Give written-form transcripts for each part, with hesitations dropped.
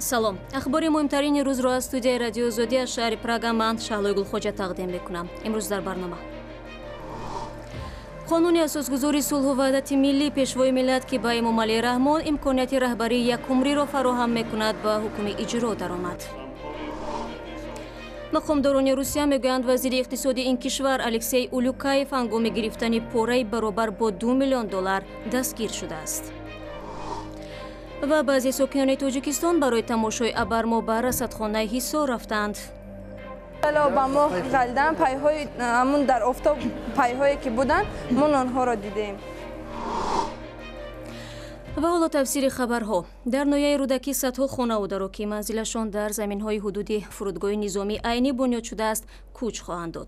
Салом. Ахбори муҳимтарини рӯзро аз студияи Радиои Озодӣ аз шаҳри Прага ман, Шаҳлои Гулхоҷа, тақдим мекунам. Имрӯз дар барнома: қонуни асосгузори сулҳу ваҳдати миллӣ, Пешвои миллат, ки ба Эмомалӣ Раҳмон имконияти раҳбарии якумриро фароҳам мекунад, ба ҳукми иҷро даромад. Мақомдорони Русия мегӯянд, вазири иқтисоди ин кишвар Алексей Улюкаев ҳангоми гирифтани пораи баробар бо 2 миллион доллар дастгир шудааст. Ва баъзе сокинони Тоҷикистон барои тамошои абармо ба расадхонаи Ҳисор рафтанд. Ба мо ғалдан пайҳои ҳамун дар офтоб, пайҳое ки буданд, мо онҳоро дидем. Ва ҳоло тафсири хабарҳо. Дар ноҳияи Рӯдакӣ садҳо хонаводаро, ки манзилашон дар заминҳои ҳудуди фурудгоҳи низомии Айнӣ бунёд шудааст, кӯч хоҳанд дод.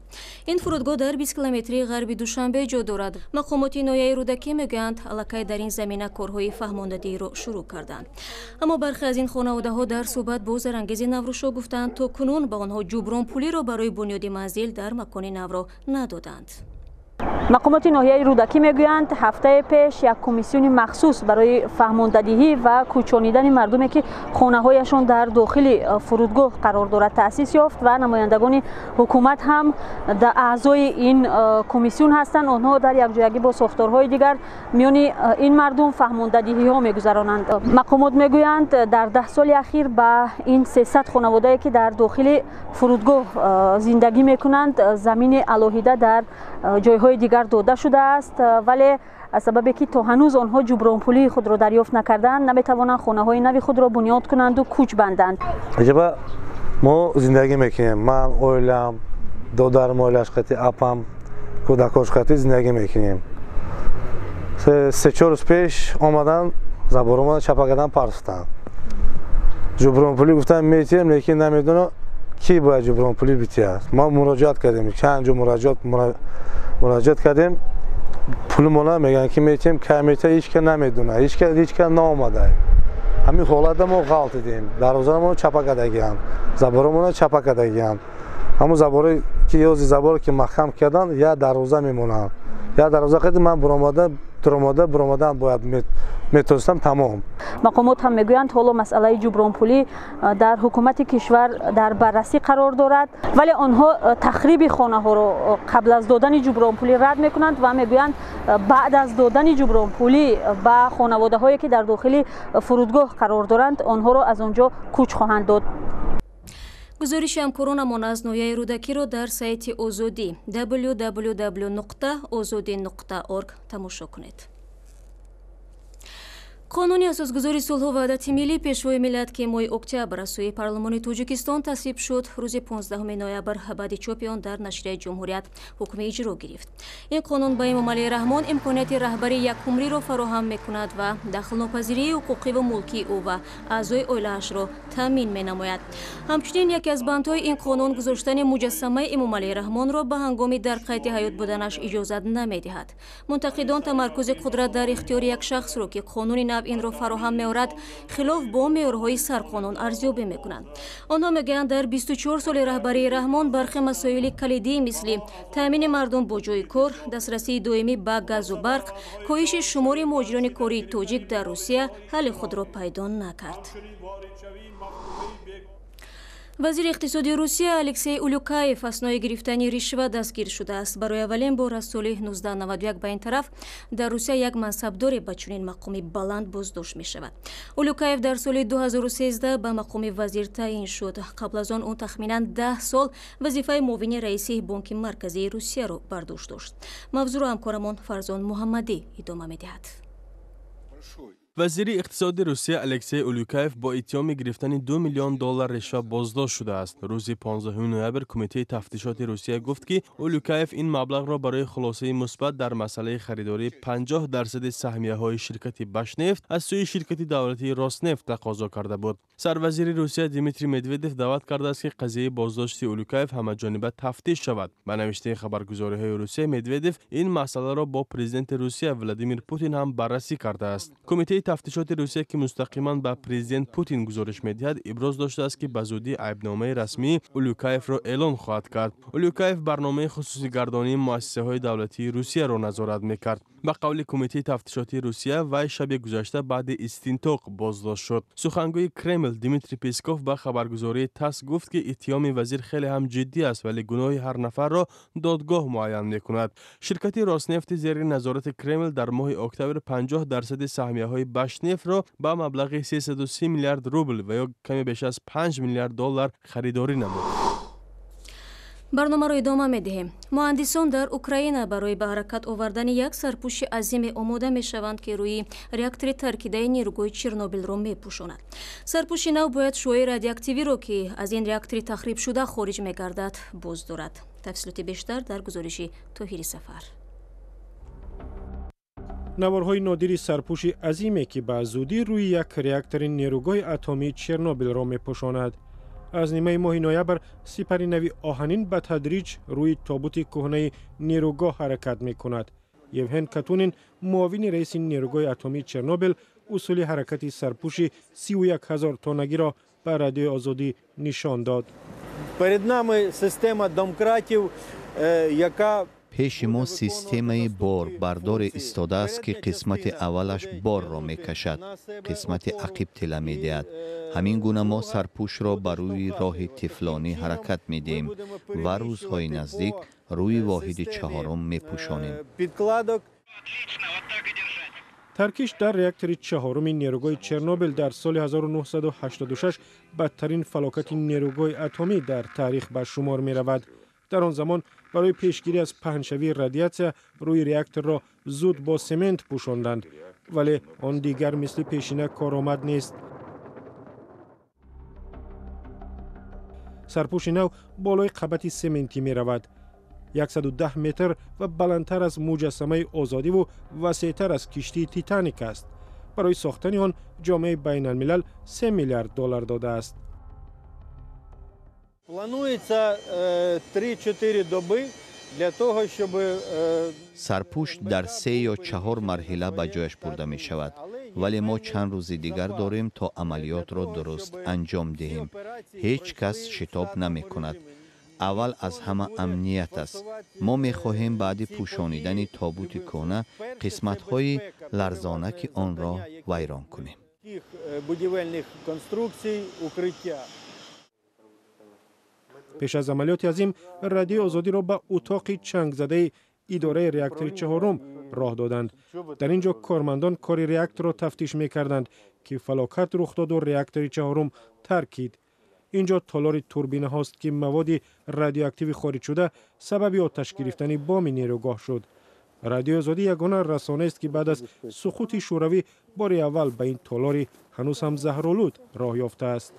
Ин фурудгоҳ дар 20 километрии ғарби Душанбе ҷой дорад. Мақомоти ноҳияи Рӯдакӣ мегӯянд, аллакай дар ин замина корҳои фаҳмондадиҳиро шурӯъ карданд. Аммо бархе аз ин хонаводаҳо дар суҳбат бо Зарангези Наврӯзшо гуфтанд, то кунун ба онҳо ҷубронпулиро барои бунёди манзил дар макони навро надоданд. Мақомоти ноҳияи Рӯдакӣ мегӯянд, ҳафтаи пеш як комиссиони махсус барои фаҳмондадиҳӣ ва кӯчонидани мардуме, ки хонаҳояшон дар дохили фурудгоҳ қарор дорад, таъсис ёфт ва намояндагони ҳукумат ҳам аъзои ин комиссион ҳастанд. Онҳо дар якҷоягӣ бо сохторҳои дигар миёни ин мардум фаҳмондадиҳиҳо мегузаронанд. Мақомот мегӯянд, дар 10 соли ахир ба ин 300 хонаводае, ки дар дохили фурудгоҳ зиндагӣ мекунанд, замини алоҳида дар ҷойҳои дигар дода шудааст, вале аз сабабе ки то ҳанӯз онҳо ҷубронпулии худро дарёфт накарданд, наметавонанд хонаҳои нави худро бунёд кунанду кӯч банданд. Иҷоба мо зиндагӣ мекунем. Ман, оилам, додарам, оилаш қати, апам, кӯдакош қати зиндагӣ мекунем. 3-4 рӯз пеш омадан, заборомада чапа кардан, партофтанд. Ҷубронпулӣ гуфтан, метиҳем, лекин намедонам, ки бояд ҷубронпулӣ битиҳад. Мо муроҷиат кардем, чанд ҷо муроҷиат кардем. Пулмона мегӯянд, ки метиҳем, кай метиҳад, ҳеч ка намедонад, ҳеч ка наомада. Ҳамин ҳолатда мо ғалтидем. Дарвозаамон чапа кардагианд, заборомона чапа кардагианд. Ҳамун заборе ки ёзи заборе ки маҳкам карданд, як дарвоза мемонанд. Як дарвоза қади ман буромада, дуромада, буромадан бояд метонистам, тамом. Мақомот ҳам мегӯянд, ҳоло масъалаи ҷубронпулӣ дар ҳукумати кишвар дар баррасӣ қарор дорад, вале онҳо тахриби хонаҳоро қабл аз додани ҷубронпулӣ рад мекунанд ва мегӯянд, баъд аз додани ҷубронпулӣ ба хонаводаҳое, ки дар дохили фурудгоҳ қарор доранд, онҳоро аз он ҷо кӯч хоҳанд дод. Гузориши ҳамкоронамон аз ноҳияи Рӯдакиро дар сайти Озодӣ www.ozodi.org тамошо кунед. Қонуни асосгузори сулҳу ваҳдати миллӣ, Пешвои миллат, ки моҳи октябр аз сӯи парлумони Тоҷикистон тасвиб шуд, рӯзи 15 ноябр баъди чопи он дар нашрияи Ҷумҳурият ҳукми иҷро гирифт. Ин қонун ба Эмомалӣ Раҳмон имконияти раҳбарии якумриро фароҳам мекунад ва дахлнопазирии ҳуқуқиву мулкии ӯ ва аъзои оилаашро таъмин менамояд. Ҳамчунин яке аз бандҳои ин қонун гузоштани муҷассамаи Эмомалӣ Раҳмонро ба ҳангоми дар қайди ҳаёт буданаш иҷозат намедиҳад. Мунтақидон тамаркузи қудрат дар ихтиёри як шахсро, ки қонуни нав инро фароҳам меорад, хилоф бо меъёрҳои сарқонун арзёбӣ мекунанд. Онҳо мегӯянд, дар 24 соли раҳбарии Раҳмон бархе масоили калидӣ, мисли таъмини мардум бо ҷойи кор, дастрасии доимӣ ба газу барқ, коҳиши шумори муҳоҷирони кории тоҷик дар Русия, ҳалли худро пайдо накард. Вазири иқтисоди Русия Алексей Улюкаев аснои гирифтани ришва дастгир шудааст. Барои аввалин бор аз соли 1991 ба ин тараф дар Русия як мансабдоре ба чунин мақоми баланд боздошт мешавад. Улюкаев дар соли 2013 ба мақоми вазир таъин шуд. Қабл аз он ӯ тахминан 10 сол вазифаи муовини раиси Бонки Марказии Русияро бар дӯш дошт. Мавзӯъро ҳамкорамон Фарзон Муҳаммадӣ идома медиҳад. Вазири иқтисоди Русия Алексей Улюкаев бо иттиҳоми гирифтани 2 миллион доллар ришва боздошт шудааст. Рӯзи 15 ноябр Кумитаи тафтишоти Русия гуфт, ки Улюкаев ин маблағро барои хулосаи мусбат дар масъалаи харидории 50 дарсади саҳмияҳои ширкати Башнефт аз сӯи ширкати давлатии Роснефт тақозо карда буд. Сарвазири Русия Дмитрий Медведев даъват кардааст, ки қазияи боздошти Улюкаев ҳамаҷониба тафтиш шавад. Ба навиштаи хабаргузориҳои Русия, Медведев ин масъаларо бо президенти Русия Владимир Путин ҳам баррасӣ кардааст. Кумитаи Тафтишоти Русия, ки мустақиман ба президент Путин гузориш медиҳад, иброз доштааст, ки ба зудӣ айбномаи расмии Улюкаевро эълон хоҳад кард. Улюкаев барномаи хусусигардонии муассисаҳои давлатии Русияро назорат мекард. Ба қавли Кумитаи тафтишотии Русия, вай шаби гузашта баъди истинтоқ боздошт шуд. Сухангӯи Кремл Дмитрий Песков ба хабаргузории ТАСС гуфт, ки иттиҳоми вазир хеле ҳам ҷиддӣ аст, вале гуноҳи ҳар нафарро додгоҳ муайян мекунад. Ширкати Роснефти зери назорати Кремл дар моҳи октябр 50% саҳмияҳои Башнефтро ба маблағи 330 миллиард рубл ва ё каме беш аз 5 миллиард доллар харидорӣ намуд. Барномаро идома медиҳем. Муҳандисон дар Украина барои ба ҳаракат овардани як сарпӯши азиме омода мешаванд, ки рӯи реактори таркидаи нерӯгоҳи Чернобилро мепӯшонад. Сарпӯши нав бояд шуои радиоактивиро, ки аз ин реактори тахрибшуда хориҷ мегардад, боз дорад. Тафсилоти бештар дар гузориши Тоҳири Сафар. Наворҳои нодири сарпӯши азиме, ки ба зудӣ рӯи як реактори нерӯгоҳи атомии Чернобилро мепӯшонад. Аз нимаи моҳи ноябр сипари нави оҳанин ба тадриҷ рӯи тобути кӯҳнаи нерӯгоҳ ҳаракат мекунад. Евген Катунин, муовини раиси нерӯгоҳи атомии Чернобил, усули ҳаракати сарпӯши 31 ҳазор тоннагиро ба Радиои Озодӣ нишон дод. Перед нами система домкратів, яка Пеши мо системаи борбардоре истодааст, ки қисмати аввалаш борро мекашад, қисмати ақиб тила медиҳад. Ҳамин гуна мо сарпӯшро ба рӯи роҳи тифлонӣ ҳаракат медиҳем ва рӯзҳои наздик рӯи воҳиди чаҳорум мепӯшонем. Таркиш дар реактори чаҳоруми нерӯгоҳи Чернобил дар соли 1986 бадтарин фалокати нерӯгоҳи атомӣ дар таърих ба шумор меравад. Дар он замон барои пешгирӣ аз паҳншавии радиатсия рӯи реакторро зуд бо семент пӯшонданд, вале он дигар мисли пешина коромад нест. Сарпӯши нав болои қабати сементӣ меравад, 110 метр ва баландтар аз муҷассамаи Озодиву васеътар аз киштии Титаник аст. Барои сохтани он ҷомеаи байналмилал 3 миллиард доллар додааст. Планується 3-4 доби для того, щоб Сарпӯш дар се ё чаҳор марҳила ба ҷояш бурда мешавад, вале мо чанд рӯзи дигар дорем, то амалиётро дуруст анҷом диҳем. Ҳеҷ кас шитоб намекунад. Аввал аз ҳама амният аст. Мо мехоҳем баъди пӯшонидани тобути кӯҳна қисматҳои ларзонаки онро вайрон кунем. Будівельних конструкцій укриття. Пеш аз амалиёти азим Радиои Озодиро ба утоқи чангзадаи идораи реактори чаҳорум роҳ доданд. Дар ин ҷо кормандон кори реакторро тафтиш мекарданд, ки фалокат рух доду реактори чаҳорум таркид. Ин ҷо толори турбинаҳост, ки маводи радиоактиви хориҷшуда сабаби оташ гирифтани боми нерӯгоҳ шуд. Радиои Озодӣ ягона расонаест, ки баъд аз суқути Шӯравӣ бори аввал ба ин толори ҳанӯз ҳам заҳролуд роҳ ёфтааст.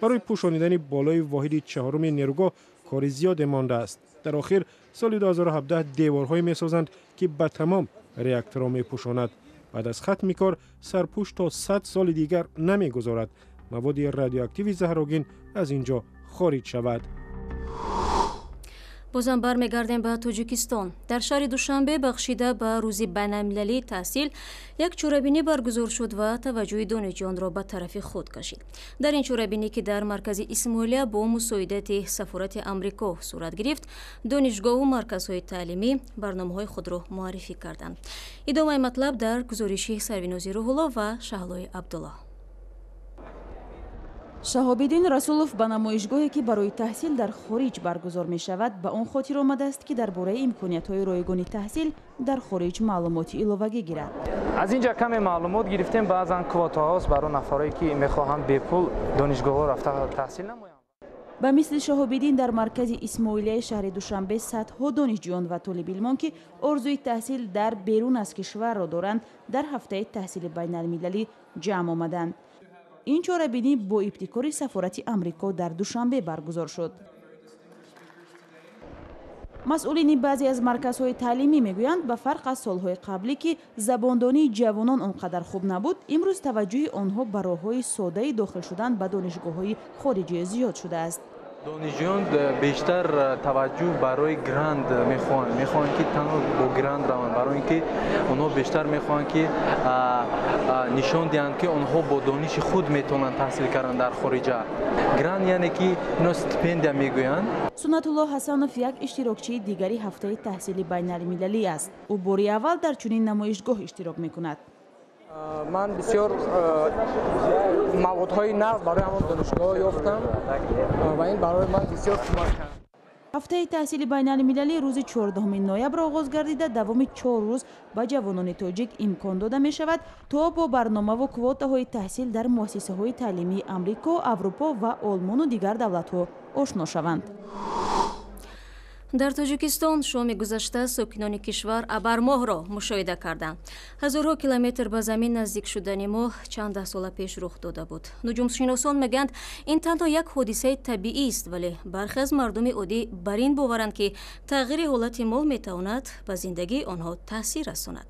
Барои пӯшонидани болои воҳиди чаҳоруми нерӯгоҳ кори зиёде мондааст. Дар охир соли 2017 деворҳое месозанд, ки ба тамом реакторро мепӯшонад. Баъд аз хатми кор сарпӯш то 100 соли дигар намегузорад маводи радиоактиви заҳрогин аз ин ҷо хориҷ шавад. Бозам бармегардем ба Тоҷикистон. Дар шаҳри Душанбе бахшида ба рӯзи байналмилалии таҳсил як чорабинӣ баргузор шуд ва таваҷҷӯҳи донишҷӯёнро ба тарафи худ кашид. Дар ин чорабинӣ, ки дар маркази Исмоилия бо мусоидати сафорати Амрико сурат гирифт, донишгоҳу марказҳои таълимӣ барномаҳои худро муаррифӣ карданд. Идомаи матлаб дар гузориши Сарвинози Рӯҳулло ва Шаҳлои Абдуллоҳ. Шаҳобиддин Расулов ба намоишгоҳе, ки барои таҳсил дар хориҷ баргузор мешавад, ба он хотир омадааст, ки дар бораи имкониятҳои ройгони таҳсил дар хориҷ маълумоти иловагӣ гирад. Аз ин ҷа каме маълумот гирифтем. Баъзан квотаҳост барои нафарое, ки мехоҳанд бепул донишгоҳҳо рафта таҳсил намоянд. Ба мисли Шаҳобиддин дар маркази Исмоилияи шаҳри Душанбе садҳо донишҷӯён ва толибилмон, ки орзуи таҳсил дар берун аз кишварро доранд, дар ҳафтаи таҳсили байналмилалӣ ҷамъ омаданд. Ин чорабинӣ бо ибтикори сафорати Амрико дар Душанбе баргузор шуд. Масъулини баъзе аз марказҳои таълимӣ мегӯянд, ба фарқ аз солҳои қаблӣ, ки забондонии ҷавонон он қадар хуб набуд, имрӯз таваҷҷӯҳи онҳо ба роҳҳои содаи дохил шудан ба донишгоҳҳои хориҷӣ зиёд шудааст. Донишҷӯён бештар таваҷҷӯҳ барои грант мехоҳанд, мехоҳанд ки танҳо бо грант раванд, барои ин ки онҳо бештар мехоҳанд ки нишон диҳанд, ки онҳо бо дониши худ метавонанд таҳсил кардан дар хориҷа. Грант яъне ки ино стипендия мегӯянд. Суннатулло Ҳасанов як иштирокчии дигари ҳафтаи таҳсили байналмилалӣ аст. Ӯ бори аввал дар чунин намоишгоҳ иштирок мекунад. Ман бисёр маводҳои нав барои ҳамон донишгоҳ ёфтам ва ин барои ман бисёр кӯмак кард. Ҳафтаи таҳсили байналмилалӣ рӯзи 14 ноябр оғоз гардида, давоми 4 рӯз ба ҷавонони тоҷик имкон дода мешавад, то бо барномаву квотаҳои таҳсил дар муассисаҳои таълимии Амрико, Аврупо ва Олмону дигар давлатҳо ошно шаванд. Дар Тоҷикистон шоми гузашта сокинони кишвар абармоҳро мушоҳида карданд. Ҳазорҳо километр ба замин наздик шудани моҳ чанд даҳ сола пеш рух дода буд. Нуҷумшиносон мегӯянд, ин танҳо як ҳодисаи табиист, вале бархе аз мардуми оддӣ бар ин боваранд, ки тағйири ҳолати моҳ метавонад ба зиндагии онҳо таъсир расонад.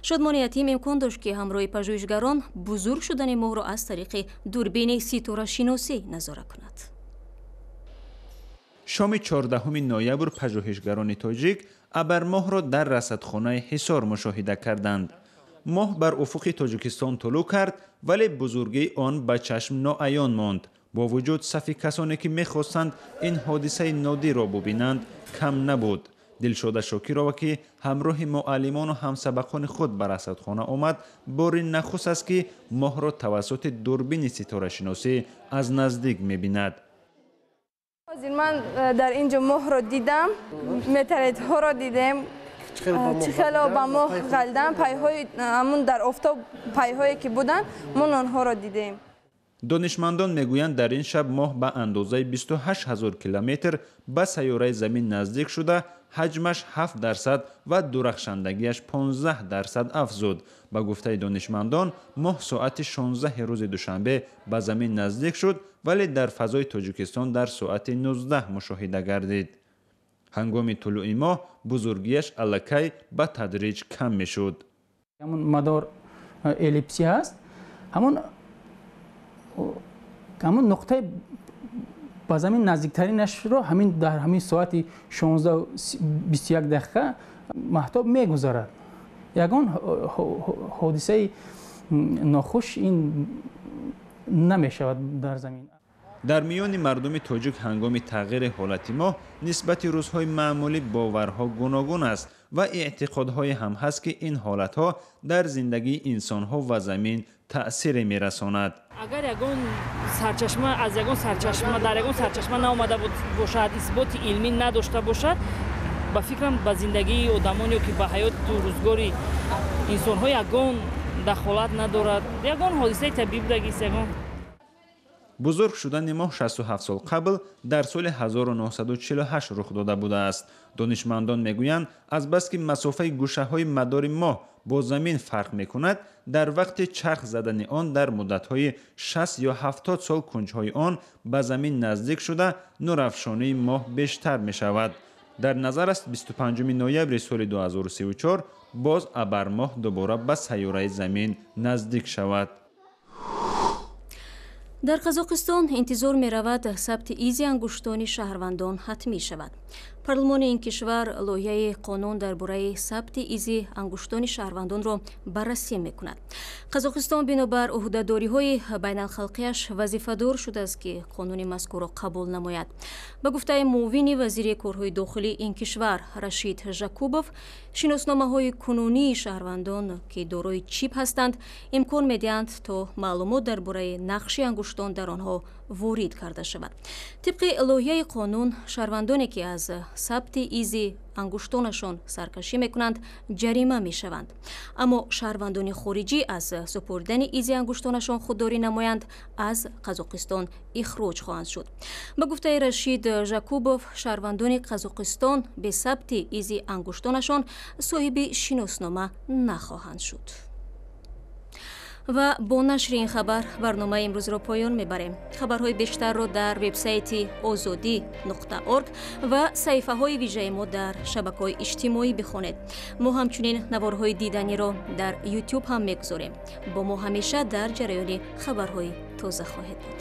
Шодмони Ятим имкон дошт, ки ҳамроҳи пажӯҳишгарон бузург шудани моҳро аз тариқи дурбини ситорашиносӣ назора кунад. Шоми 14 ноябр пажӯҳишгарони тоҷик абармоҳро дар расадхонаи Ҳисор мушоҳида карданд. Моҳ бар уфуқи Тоҷикистон тулӯъ кард, вале бузургии он ба чашм ноаён монд. Бо вуҷуд сафи касоне ки мехостанд ин ҳодисаи нодирро бубинанд, кам набуд. Дилшода Шокирова, ки ҳамроҳи муаллимону ҳамсабақони худ ба расадхона омад, бори нахуст аст, ки моҳро тавассути дурбини ситорашиносӣ аз наздик мебинад. Ҳозир ман дар ин ҷо моҳро дидам, метеоритҳоро дидем, чӣ хело ба моҳ ғалдан, пайҳои ҳамун дар офтоб пайҳое ки буданд, мо онҳоро дидем. Донишмандон мегӯянд, дар ин шаб моҳ ба андозаи 28 ҳазор километр ба сайёраи Замин наздик шуда, ҳаҷмаш 7% ва дурахшандагиаш 15% афзуд. Ба гуфтаи донишмандон, моҳ соати 16 рӯзи душанбе ба Замин наздик шуд, вале дар фазои Тоҷикистон дар соати 19 мушоҳида гардид. Ҳангоми тулӯи моҳ бузургиаш аллакай ба тадриҷ кам мешуд. Ҳамон мадор эллипсӣ ҳаст, ҳамон нуқтаи ба замин наздиктаринашро ҳамин дар ҳамин соати 16:21 дақиқа маҳтоб мегузарад. Ягон ҳодисаи нохуш ин намешавад дар замин. Дар миёни мардуми тоҷик ҳангоми тағйири ҳолати моҳ нисбати рӯзҳои маъмулӣ боварҳо гуногун аст ва эътиқодҳое ҳам ҳаст, ки ин ҳолатҳо дар зиндагии инсонҳо ва замин таъсире мерасонад. Агар ягон сарчашма аз ягон сарчашма дар ягон сарчашма наомада бошад, исботи илмӣ надошта бошад, ба фикрам ба зиндагии одамон ё ки ба ҳаёту рӯзгори инсонҳо ягон дахолат надорад. Ягон ҳодисаи табиӣ будагист, ягон. Бузург шудани моҳ 67 сол қабл дар соли 1948 рух дода будааст. Донишмандон мегӯянд, азбаски масофаи гӯшаҳои мадори моҳ бо замин фарқ мекунад, дар вақти чарх задани он дар муддатҳои 60 ё 70 сол кунҷҳои он ба замин наздик шуда, нурафшонии моҳ бештар мешавад. Дар назар аст, 25 ноябри соли 2034 боз абармоҳ дубора ба сайёраи Замин наздик шавад. Дар Қазоқистон интизор меравад сабти изи ангуштони шаҳрвандон ҳатмӣ шавад. Парлумони ин кишвар лоиҳаи қонун дар бораи сабти изи ангуштони шаҳрвандонро баррасӣ мекунад. Қазоқистон бинобар ӯҳдадориҳои байналхалқиаш вазифадор шудааст, ки қонуни мазкурро қабул намояд. Ба гуфтаи муовини вазири корҳои дохилии ин кишвар Рашид Жакубов, шиносномаҳои кунунии шаҳрвандон, ки дорои чип ҳастанд, имкон медиҳанд, то маълумот дар бораи нақши ангуштон дар онҳо ворид карда шавад. Тибқи лоиҳаи қонун, шаҳрвандоне, ки аз сабти изи ангуштонашон саркашӣ мекунанд, ҷарима мешаванд. Аммо шаҳрвандони хориҷӣ аз супоридани изи ангуштонашон худдорӣ намоянд, аз Қазоқистон ихроҷ хоҳанд шуд. Ба гуфтаи Рашид Жакубов, шаҳрвандони Қазоқистон бе сабти изи ангуштонашон соҳиби шиноснома нахоҳанд шуд. Ва бо нашри ин хабар барномаи имрӯзро поён мебарем. Хабарҳои бештарро дар вебсайти ozodi.org ва саҳифаҳои вижаи мо дар шабакаҳои иҷтимоӣ бихонед. Мо ҳамчунин наворҳои диданиро дар YouTube ҳам мегузорем. Бо мо ҳамеша дар ҷараёни хабарҳои тоза хоҳед буд.